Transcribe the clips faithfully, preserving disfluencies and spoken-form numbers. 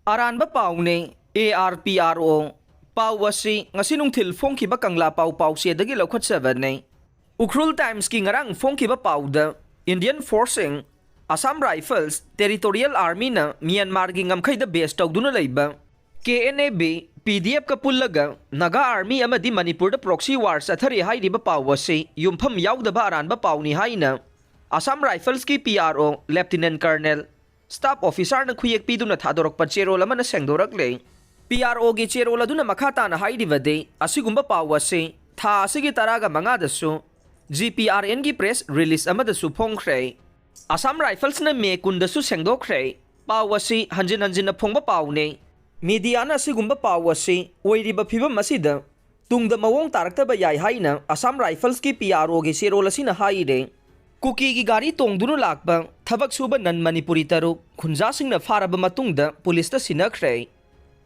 ꯑꯔꯥꯟꯕ ꯄꯥꯎꯅꯤ, A R P R O꯫ ꯄꯥꯎ ꯑꯁꯤ ꯉꯁꯤ ꯅꯨꯡꯊꯤꯜ ꯐꯣꯡꯈꯤꯕ ꯀꯪꯂꯥ ꯄꯥꯎ ꯄꯥꯎꯆꯦꯗꯒꯤ ꯂꯧꯈꯠꯆꯕꯅꯤ꯫ ꯎꯈ꯭ꯔꯨꯜ ꯇꯥꯏꯝꯁꯀꯤ ꯉꯔꯥꯡ ꯐꯣꯡꯈꯤꯕ ꯄꯥꯎꯗ, ꯏꯟꯗꯤꯌꯟ ꯐꯣꯔꯁꯁꯤꯡ, ꯑꯁꯥꯝ ꯔꯥꯏꯐꯜꯁ, ꯇꯦꯔꯤꯇꯣꯔꯤꯌꯦꯜ ꯑꯥꯔꯃꯤꯅ ꯃ꯭ꯌꯥꯟꯃꯥꯔꯒꯤ ꯉꯝꯈꯩꯗ ꯕꯦꯁ ꯇꯧꯗꯨꯅ ꯂꯩꯕ K N A B, P D F ꯀ ꯄꯨꯜꯂꯒ ꯅꯥꯒꯥ ꯑꯥꯔꯃꯤ ꯑꯃꯗꯤ ꯃꯅꯤꯄꯨꯔꯗ ꯄ꯭ꯔꯣꯛꯁꯤ ꯋꯥꯔ ꯆꯠꯊꯔꯤ ꯍꯥꯏꯔꯤꯕ ꯄꯥꯎ ꯑꯁꯤ ꯌꯨꯝꯐꯝ ꯌꯥꯎꯗꯕ ꯑꯔꯥꯟꯕ ꯄꯥꯎꯅꯤ ꯍꯥꯏꯅ ꯑꯁꯥꯝ ꯔꯥꯏꯐꯜꯁꯀꯤ P R O lieutenant colonel, staff ꯑꯣꯐꯤꯁꯥꯔꯅ ꯈꯨꯌꯦꯛ ꯄꯤꯗꯨꯅ ꯊꯥꯗꯣꯔꯛꯄ ꯆꯦꯔꯣꯜ ꯑꯃꯅ ꯁꯦꯡꯗꯣꯔꯛꯂꯦ꯫ P R Oꯒꯤ ꯆꯦꯔꯣꯜ ꯑꯗꯨꯅ ꯃꯈꯥ ꯇꯥꯅ ꯍꯥꯏꯔꯤꯕꯗꯤ, ꯑꯁꯤꯒꯨꯝꯕ ꯄꯥꯎ ꯑꯁꯤ ꯊꯥ ꯑꯁꯤꯒꯤ ꯇꯔꯥꯒ ꯃꯉꯥꯗꯁꯨ G P R Nꯒꯤ ꯄ꯭ꯔꯦꯁ ꯔꯤꯂꯤꯖ ꯑꯃꯗꯁꯨ ꯐꯣꯡꯈ꯭ꯔꯦ꯫ ꯑꯁꯥꯝ ꯔꯥꯏꯐꯜꯁꯅ ꯃꯦ ꯀꯨꯟꯗꯁꯨ ꯁꯦꯡꯗꯣꯛꯈ꯭ꯔꯦ꯫ ꯄꯥꯎ ꯑꯁꯤ ꯍꯟꯖꯤꯟ ꯍꯟꯖꯤꯟꯅ ꯐꯣꯡꯕ ꯄꯥꯎꯅꯤ꯫ ꯃꯤꯗꯤꯌꯥꯅ ꯑꯁꯤꯒꯨꯝꯕ ꯄꯥꯎ ꯑꯁꯤ ꯑꯣꯏꯔꯤꯕ ꯐꯤꯕꯝ ꯑꯁꯤꯗ ꯇꯨꯡꯗ ꯃꯑꯣꯡ ꯇꯥꯔꯛꯇꯕ ꯌꯥꯏ ꯍꯥꯏꯅ ꯑꯁꯥꯝ ꯔꯥꯏꯐꯜꯁꯀꯤ P R Oꯒꯤ ꯆꯦꯔꯣꯜ ꯑꯁꯤꯅ ꯍꯥꯏꯔꯦ꯫ ꯀꯨꯀꯤꯒꯤ ꯒꯥꯔꯤ ꯇꯣꯡꯗꯨꯅ ꯂꯥꯛꯄ ꯊꯕꯛ ꯁꯨꯕ ꯅꯟ ꯃꯅꯤꯄꯨꯔꯤ ꯇꯔꯨꯛ ꯈꯨꯟꯖꯥꯁꯤꯡꯅ ꯐꯥꯔꯕ ꯃꯇꯨꯡꯗ ꯄꯨꯂꯤꯁꯇ ꯁꯤꯟꯅꯈ꯭ꯔꯦ꯫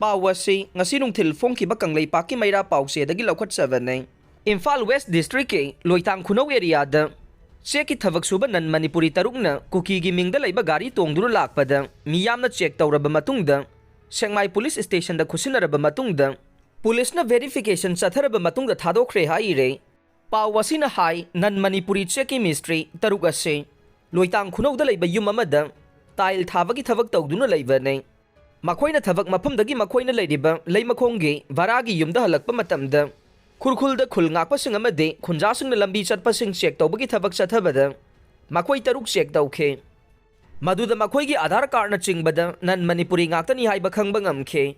ꯄꯥꯎ ꯑꯁꯤ ꯉꯁꯤ ꯅꯨꯡꯊꯤꯜ ꯐꯣꯡꯈꯤꯕ ꯀꯪꯂꯩꯄꯥꯛꯀꯤ ꯃꯩꯔꯥ ꯄꯥꯎꯆꯦꯗꯒꯤ ꯂꯧꯈꯠꯆꯕꯅꯤ꯫ ꯏꯝꯐꯥꯜ ꯋꯦꯁ ꯗꯤꯁꯇ꯭ꯔꯤꯛꯀꯤ ꯂꯣꯏꯇꯥꯡ ꯈꯨꯅꯧ ꯑꯦꯔꯤꯌꯥꯗ ꯆꯦꯛꯀꯤ ꯊꯕꯛ ꯁꯨꯕ ꯅꯟ ꯃꯅꯤꯄꯨꯔꯤ ꯇꯔꯨꯛꯅ ꯀꯨꯀꯤꯒꯤ ꯃꯤꯡꯗ ꯂꯩꯕ ꯒꯥꯔꯤ ꯇꯣꯡꯗꯨꯅ ꯂꯥꯛꯄꯗ ꯃꯤꯌꯥꯝꯅ ꯆꯦꯛ ꯇꯧꯔꯕ ꯃꯇꯨꯡꯗ, ꯁꯦꯛꯃꯥꯏ ꯄꯨꯂꯤꯁ ꯁ꯭ꯇꯦꯁꯟꯗ ꯈꯨꯠꯁꯤꯟꯅꯔꯕ ꯃꯇꯨꯡꯗ, ꯄꯨꯂꯤꯁꯅ ꯚꯦꯔꯤꯐꯤꯀꯦꯁꯟ ꯆꯠꯊꯔꯕ ꯃꯇꯨꯡꯗ ꯊꯥꯗꯣꯛꯈ꯭ꯔꯦ ꯍꯥꯏꯔꯦ꯫ ꯄꯥꯎ ꯑꯁꯤꯅ ꯍꯥꯏ, ꯅꯟ ꯃꯅꯤꯄꯨꯔꯤ ꯆꯦꯛꯀꯤ ꯃꯤꯁꯇ꯭ꯔꯤ ꯇꯔꯨꯛ ꯑꯁꯤ ꯂꯣꯏꯇꯥꯡ ꯈꯨꯅꯧꯗ ꯂꯩꯕ ꯌꯨꯝ ꯑꯃꯗ ꯇꯥꯏꯜ ꯊꯥꯕꯒꯤ ꯊꯕꯛ ꯇꯧꯗꯨꯅ ꯂꯩꯕꯅꯤ꯫ ꯃꯈꯣꯏꯅ ꯊꯕꯛ ꯃꯐꯝꯗꯒꯤ ꯃꯈꯣꯏꯅ ꯂꯩꯔꯤꯕ ꯂꯩꯃꯈꯣꯡꯒꯤ ꯚꯔꯥꯒꯤ ꯌꯨꯝꯗ ꯍꯜꯂꯛꯄ ꯃꯇꯝꯗ, ꯈꯨꯔꯈꯨꯜꯗ ꯈꯨꯜ ꯉꯥꯛꯄꯁꯤꯡ ꯑꯃꯗꯤ ꯈꯨꯟꯖꯥꯁꯤꯡꯅ ꯂꯝꯕꯤ ꯆꯠꯄꯁꯤꯡ ꯆꯦꯛ ꯇꯧꯕꯒꯤ ꯊꯕꯛ ꯆꯠꯊꯕꯗ ꯃꯈꯣꯏ ꯇꯔꯨꯛ ꯆꯦꯛ ꯇꯧꯈꯤ꯫ ꯃꯗꯨꯗ ꯃꯈꯣꯏꯒꯤ ꯑꯥꯙꯥꯔ ꯀꯥꯔꯗꯅꯆꯤꯡꯕꯗ ꯅꯟ ꯃꯅꯤꯄꯨꯔꯤ ꯉꯥꯛꯇꯅꯤ ꯍꯥꯏꯕ ꯈꯪꯕ ꯉꯝꯈꯤ꯫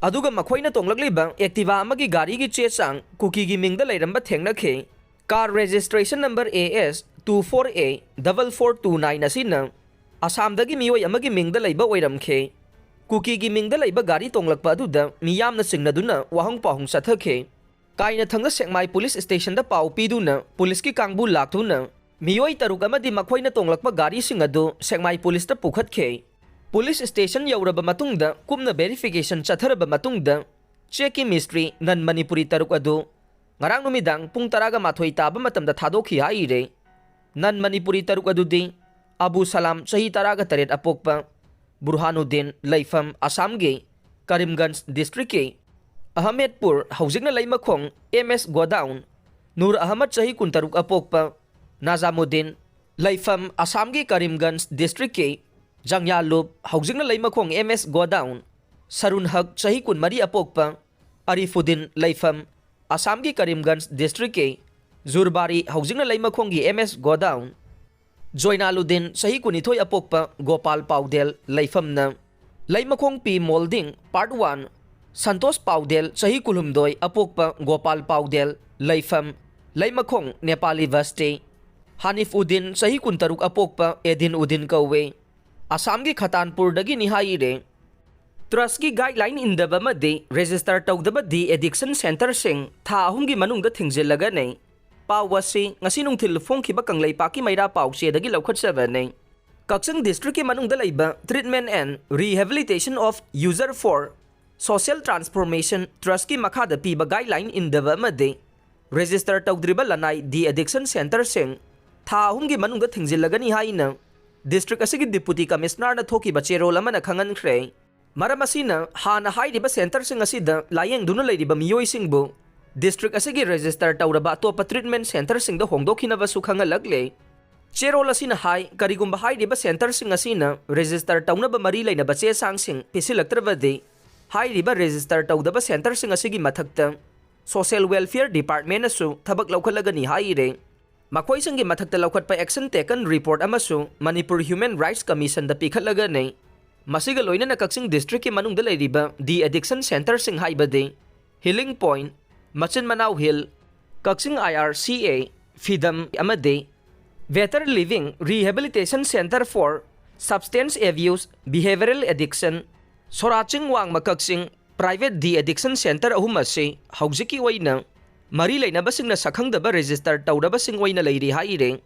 ꯑꯗꯨꯒ ꯃꯈꯣꯏꯅ ꯇꯣꯡꯂꯛꯂꯤꯕ ꯑꯦꯛꯇꯤꯚꯥ ꯑꯃꯒꯤ ꯒꯥꯔꯤꯒꯤ ꯆꯦ ꯆꯥꯡ ꯀꯨꯀꯤꯒꯤ ꯃꯤꯡꯗ ꯂꯩꯔꯝꯕ ꯊꯦꯡꯅꯈꯤ꯫ Car registration number A S two four A double four two nine ꯑꯁꯤꯅ ꯑꯁꯥꯝꯗꯒꯤ ꯃꯤꯑꯣꯏ ꯑꯃꯒꯤ ꯃꯤꯡꯗ ꯂꯩꯕ ꯑꯣꯏꯔꯝꯈꯤ꯫ ꯀꯨꯀꯤꯒꯤ ꯃꯤꯡꯗ ꯂꯩꯕ ꯒꯥꯔꯤ ꯇꯣꯡꯂꯛꯄ ꯑꯗꯨꯗ ꯃꯤꯌꯥꯝꯅ ꯆꯤꯡꯅꯗꯨꯅ ꯋꯥꯍꯪ ꯄꯥꯎꯍꯪ ꯆꯠꯊꯈꯤ꯫ ꯀꯥꯏꯅꯊꯪꯗ ꯁꯦꯛꯃꯥꯏ ꯄꯨꯂꯤꯁ ꯁ꯭ꯇꯦꯁꯟꯗ ꯄꯥꯎ ꯄꯤꯗꯨꯅ ꯄꯨꯂꯤꯁꯀꯤ ꯀꯥꯡꯕꯨ ꯂꯥꯛꯇꯨꯅ ꯃꯤꯑꯣꯏ ꯇꯔꯨꯛ ꯑꯃꯗꯤ ꯃꯈꯣꯏꯅ ꯇꯣꯡꯂꯛꯄ ꯒꯥꯔꯤꯁꯤꯡ ꯑꯗꯨ ꯁꯦꯛꯃꯥꯏ ꯄꯨꯂꯤꯁꯇ ꯄꯨꯈꯠꯈꯤ꯫ ꯄꯨꯂꯤꯁ ꯁ꯭ꯇꯦꯁꯟ ꯌꯧꯔꯕ ꯃꯇꯨꯡꯗ ꯀꯨꯞꯅ ꯚꯦꯔꯤꯐꯤꯀꯦꯁꯟ ꯆꯠꯊꯔꯕ ꯃꯇꯨꯡꯗ ꯆꯦꯛꯀꯤ ꯃꯤꯁꯇ꯭ꯔꯤ ꯅꯟ ꯃꯅꯤꯄꯨꯔꯤ ꯇꯔꯨꯛ ꯑꯗꯨ ꯉꯔꯥꯡ ꯅꯨꯃꯤꯗꯥꯡ ꯄꯨꯡ ꯇꯔꯥꯒ ꯃꯥꯊꯣꯏ ꯇꯥꯕ ꯃꯇꯝꯗ ꯊꯥꯗꯣꯛꯈꯤ ꯍꯥꯏꯔꯦ꯫ ꯅꯟ ꯃꯅꯤꯄꯨꯔꯤ ꯇꯔꯨꯛ ꯑꯗꯨꯗꯤ ꯑꯕꯨ ꯁꯂꯥꯝ, ꯆꯍꯤ ꯇꯔꯥꯒ ꯇꯔꯦꯠ ꯑꯄꯣꯛꯄ, ꯕꯨꯔꯍꯥꯅꯨꯗꯤꯟ, ꯂꯩꯐꯝ ꯑꯁꯥꯝꯒꯤ ꯀꯔꯤꯝꯒꯟꯖ ꯗꯤꯁꯇ꯭ꯔꯤꯛꯀꯤ ꯑꯍꯃꯦꯗꯄꯨꯔ, ꯍꯧꯖꯤꯛꯅ ꯂꯩꯃꯈꯣꯡ ꯑꯦꯝ ꯑꯦꯁ ꯒꯣꯗꯥꯎꯟ, ꯅꯨꯔ ꯑꯍꯃꯗ, ꯆꯍꯤ ꯀꯨꯟꯇꯔꯨꯛ, ꯑꯄꯣꯛꯄ ꯅꯥꯖꯥꯃꯨꯗꯤꯟ, ꯂꯩꯐꯝ ꯑꯁꯥꯝꯒꯤ ꯀꯔꯤꯝꯒꯟꯖ ꯗꯤꯁꯇ꯭ꯔꯤꯛꯀꯤ ꯖꯪꯌꯥꯂꯨꯞ, ꯍꯧꯖꯤꯛꯅ ꯂꯩꯃꯈꯣꯡ ꯑꯦꯝ ꯑꯦꯁ ꯒꯣꯗꯥꯎꯟ, ꯁꯔꯨꯟ ꯍꯛ, ꯆꯍꯤ ꯀꯨꯟꯃꯔꯤ, ꯑꯄꯣꯛꯄ ꯑꯔꯤꯐꯨꯗꯤꯟ, ꯂꯩꯐꯝ ꯑꯁꯥꯝꯒꯤ ꯀꯔꯤꯝꯒꯟꯖ ꯗꯤꯁꯇ꯭ꯔꯤꯛꯀꯤ ꯖꯨꯔꯕꯥꯔꯤ, ꯍꯧꯖꯤꯛꯅ ꯂꯩꯃꯈꯣꯡꯒꯤ ꯑꯦꯝ ꯑꯦꯁ ꯒꯣꯗꯥꯎꯟ, ꯖꯣꯏꯅꯥꯂꯨꯗꯤꯟ, ꯆꯍꯤ ꯀꯨꯟꯅꯤꯊꯣꯏ, ꯑꯄꯣꯛꯄ ꯒꯣꯄꯥꯜ ꯄꯥꯎꯗꯦꯜ, ꯂꯩꯐꯝꯅ ꯂꯩꯃꯈꯣꯡ ꯄꯤ ꯃꯣꯜꯗꯤꯡ, ꯄꯥꯔꯠ ꯋꯥꯟ, ꯁꯟꯇꯣꯁ ꯄꯥꯎꯗꯦꯜ, ꯆꯍꯤ ꯀꯨꯟꯍꯨꯝꯗꯣꯏ, ꯑꯄꯣꯛꯄ ꯒꯣꯄꯥꯜ ꯄꯥꯎꯗꯦꯜ, ꯂꯩꯐꯝ ꯂꯩꯃꯈꯣꯡ ꯅꯦꯄꯥꯂꯤ ꯕꯁꯇꯤ, ꯍꯥꯅꯤꯐ ꯎꯗꯤꯟ, ꯆꯍꯤ ꯀꯨꯟꯇꯔꯨꯛ, ꯑꯄꯣꯛꯄ ꯑꯦꯗꯤꯟ ꯎꯗꯤꯟ ꯀꯧꯋꯦ꯫ ꯑꯁꯥꯝꯒꯤ ꯈꯇꯥꯟꯄꯨꯔꯗꯒꯤꯅꯤ ꯍꯥꯏꯔꯦ꯫ ꯇ꯭ꯔꯁꯀꯤ ꯒꯥꯏꯗꯂꯥꯏꯟ ꯏꯟꯗꯕ ꯑꯃꯗꯤ ꯔꯦꯖꯤꯁꯇꯔ ꯇꯧꯗꯕ ꯗꯤ ꯑꯦꯗꯤꯛꯁꯟ ꯁꯦꯟꯇꯔꯁꯤꯡ ꯊꯥ ꯑꯍꯨꯝꯒꯤ ꯃꯅꯨꯡꯗ ꯊꯤꯡꯖꯤꯜꯂꯒꯅꯤ꯫ ꯄꯥꯎ ꯑꯁꯤ ꯉꯁꯤ ꯅꯨꯡꯊꯤꯜ ꯐꯣꯡꯈꯤꯕ ꯀꯪꯂꯩꯄꯥꯛꯀꯤ ꯃꯩꯔꯥ ꯄꯥꯎꯆꯦꯗꯒꯤ ꯂꯧꯈꯠꯆꯕꯅꯤ꯫ ꯀꯛꯆꯤꯡ ꯗꯤꯁꯇ꯭ꯔꯤꯛꯀꯤ ꯃꯅꯨꯡꯗ ꯂꯩꯕ Treatment and Rehabilitation of User for Social Transformation Trustꯀꯤ ꯃꯈꯥꯗ ꯄꯤꯕ ꯒꯥꯏꯗꯂꯥꯏꯟ ꯏꯟꯗꯕ ꯑꯃꯗꯤ ꯔꯦꯖꯤꯁꯇꯔ ꯇꯧꯗ꯭ꯔꯤꯕ ꯂꯅꯥꯏ ꯗꯤ ꯑꯦꯗꯤꯛꯁꯟ ꯁꯦꯟꯇꯔꯁꯤꯡ ꯊꯥ ꯑꯍꯨꯝꯒꯤ ꯃꯅꯨꯡꯗ ꯊꯤꯡꯖꯤꯜꯂꯒꯅꯤ ꯍꯥꯏꯅ ꯗꯤꯁꯇ꯭ꯔꯤꯛ ꯑꯁꯤꯒꯤ ꯗꯤꯄꯨꯇꯤ ꯀꯃꯤꯁꯅꯔꯅ ꯊꯣꯛꯈꯤꯕ ꯆꯦꯔꯣꯜ ꯑꯃꯅ ꯈꯪꯍꯟꯈ꯭ꯔꯦ꯫ ꯃꯔꯝ ꯑꯁꯤꯅ ꯍꯥꯟꯅ ꯍꯥꯏꯔꯤꯕ ꯁꯦꯟꯇꯔꯁꯤꯡ ꯑꯁꯤꯗ ꯂꯥꯌꯦꯡꯗꯨꯅ ꯂꯩꯔꯤꯕ ꯃꯤꯑꯣꯏꯁꯤꯡꯕꯨ ꯗꯤꯁꯇ꯭ꯔꯤꯛ ꯑꯁꯤꯒꯤ ꯔꯦꯖꯤꯁꯇꯔ ꯇꯧꯔꯕ ꯑꯇꯣꯞꯄ ꯇ꯭ꯔꯤꯠꯃꯦꯟ ꯁꯦꯟꯇꯔꯁꯤꯡꯗ ꯍꯣꯡꯗꯣꯛꯈꯤꯅꯕꯁꯨ ꯈꯪꯍꯜꯂꯛꯂꯦ꯫ ꯆꯦꯔꯣꯜ ꯑꯁꯤꯅ ꯍꯥꯏ, ꯀꯔꯤꯒꯨꯝꯕ ꯍꯥꯏꯔꯤꯕ ꯁꯦꯟꯇꯔꯁꯤꯡ ꯑꯁꯤꯅ ꯔꯦꯖꯤꯁꯇꯔ ꯇꯧꯅꯕ ꯃꯔꯤ ꯂꯩꯅꯕ ꯆꯦ ꯆꯥꯡꯁꯤꯡ ꯄꯤꯁꯤꯜꯂꯛꯇ꯭ꯔꯕꯗꯤ, ꯍꯥꯏꯔꯤꯕ ꯔꯦꯖꯤꯁꯇꯔ ꯇꯧꯗꯕ ꯁꯦꯟꯇꯔꯁꯤꯡ ꯑꯁꯤꯒꯤ ꯃꯊꯛꯇ ꯁꯣꯁꯤꯌꯦꯜ ꯋꯦꯜꯐꯤꯌꯔ ꯗꯤꯄꯥꯔꯠꯃꯦꯟꯅꯁꯨ ꯊꯕꯛ ꯂꯧꯈꯠꯂꯒꯅꯤ ꯍꯥꯏꯔꯦ꯫ ꯃꯈꯣꯏꯁꯤꯡꯒꯤ ꯃꯊꯛꯇ ꯂꯧꯈꯠꯄ action taken report ꯑꯃꯁꯨ ꯃꯅꯤꯄꯨꯔ ꯍ꯭ꯌꯨꯃꯦꯟ ꯔꯥꯏꯠꯁ ꯀꯃꯤꯁꯟꯗ ꯄꯤꯈꯠꯂꯒꯅꯤ꯫ ꯃꯁꯤꯒ ꯂꯣꯏꯅꯅ ꯀꯛꯆꯤꯡ ꯗꯤꯁꯇ꯭ꯔꯤꯛꯀꯤ ꯃꯅꯨꯡꯗ ꯂꯩꯔꯤꯕ ꯗꯤ ꯑꯦꯗꯤꯛꯁꯟ ꯁꯦꯟꯇꯔꯁꯤꯡ ꯍꯥꯏꯕꯗꯤ ꯍꯤꯂꯤꯡ ꯄꯣꯏꯟꯠ, ꯃꯆꯤꯟ ꯃꯅꯥꯎ ꯍꯤꯜ, ꯀꯛꯆꯤꯡ ꯑꯥꯏ ꯑꯥꯔ ꯁꯤ ꯑꯦ, ꯐꯤꯗꯝ ꯑꯃꯗꯤ Better Living Rehabilitation Center for Substance Abuse Behavioral Addiction, ꯁꯣꯔꯥ ꯆꯤꯡ ꯋꯥꯡꯃ ꯀꯛꯆꯤꯡ ꯄ꯭ꯔꯥꯏꯚꯦꯠ ꯗꯤ ꯑꯦꯗꯤꯛꯁꯟ ꯁꯦꯟꯇꯔ ꯑꯍꯨꯝ ꯑꯁꯤ ꯍꯧꯖꯤꯛꯀꯤ ꯑꯣꯏꯅ ꯃꯔꯤ ꯂꯩꯅꯕꯁꯤꯡꯅ ꯁꯛꯈꯪꯗꯕ ꯔꯦꯖꯤꯁꯇꯔ ꯇꯧꯔꯕꯁꯤꯡ ꯑꯣꯏꯅ ꯂꯩꯔꯤ ꯍꯥꯏꯔꯦ꯫